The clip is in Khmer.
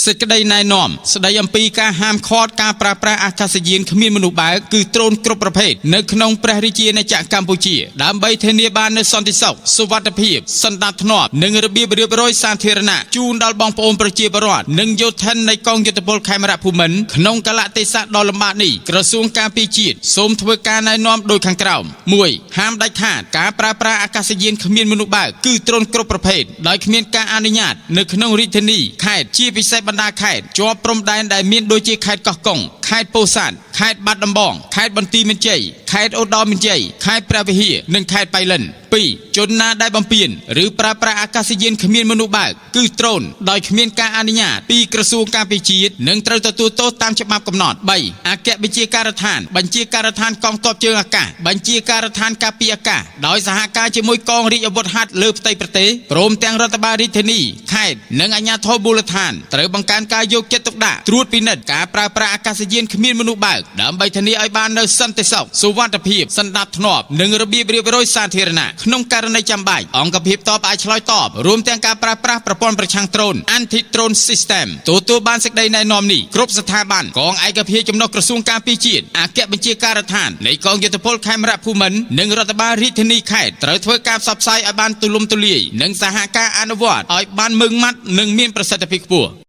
សេចក្តីណែនាំស្តីអំពីការហាមឃាត់ការប្រើប្រាស់អាកាសយានគ្មានមនុស្សបើកគឺដ្រូនគ្រប់ប្រភេទនៅក្នុងព្រះរាជាណាចក្រកម្ពុជាដើម្បីធានាបាននូវសន្តិសុខសុវត្ថិភាពសន្តិភាពនិងរបៀបរៀបរយសាធារណៈជូនដល់បងប្អូនប្រជាពលរដ្ឋនិងយោធិននៃកងយោធពលខេមរៈភូមិន្ទក្នុងកាលៈទេសៈដ៏លំបាកនេះក្រសួងការពារជាតិសូមធ្វើការណែនាំដូចខាងក្រោម1ហាមដាច់ខាតការប្រើប្រាស់អាកាសយានគ្មានមនុស្សបើកគឺដ្រូនគ្រប់ប្រភេទដោយគ្មានការអនុញ្ញាតនៅក្នុងរាជធានីខេត្តជាពិសេសបណ្ដាខេត្តជាប់ព្រំដែនដែលមានដូចជាខេត្តកោះកុងខេត្តពោធិ៍សាត់ខេត្តបាត់ដំបងខេត្តបន្ទាយមានជ័យខេត្តឧត្តរមានជ័យខេត្តព្រះវិហារនិងខេត្តបៃលិន2ជនណាដែលបំពានឬប្រើប្រាស់អាកាសយានគ្មានមនុស្សបើកគឺដ្រូនដោយគ្មានការអនុញ្ញាតពីក្រសួងការពារជាតិនឹងត្រូវទទួលទោសតាមច្បាប់កំណត់3អគ្គបញ្ជាការដ្ឋានបញ្ជាការដ្ឋានកងទ័ពជើងអាកាសបញ្ជាការដ្ឋានការពារអាកាសដោយសហការជាមួយកងរាជអាវុធហត្ថលើផ្ទៃប្រទេសព្រមទាំងរដ្ឋបាលរាជធានីខេត្តនិងអាជ្ញាធរមូលដ្ឋានត្រូវបង្កើនការយកចិត្តទុកដាក់ត្រួតពិនិត្យការប្រើប្រាស់អាកាសយានគ្មានមនុស្សបើកដើម្បីធានាឲ្យបាននូវសន្តិសុខសុវត្ថិភាពសន្តិភាពនិងរបៀបរៀបរយសាធារណៈក្នុងករណីចាំបាច់អង្គភាពតបអាចឆ្លើយតបរួមទាំងការប្រើប្រាស់ប្រព័ន្ធប្រឆាំងដ្រូន Anti Drone System ទទួលបានសេចក្តីណែនាំនេះគ្រប់ស្ថាប័នកងឯកភាពចំណុះក្រសួងការពារជាតិអគ្គបញ្ជាការដ្ឋាននៃកងយោធពលខេមរៈភូមិន្ទនិងរដ្ឋបាលរាជធានីខេត្តត្រូវធ្វើការផ្សព្វផ្សាយឲ្យបានទូលំទូលាយនិងសហការអនុវត្តឲ្យបានម៉ឺងម៉ាត់និងមានប្រសិទ្ធភាពខ្ពស់។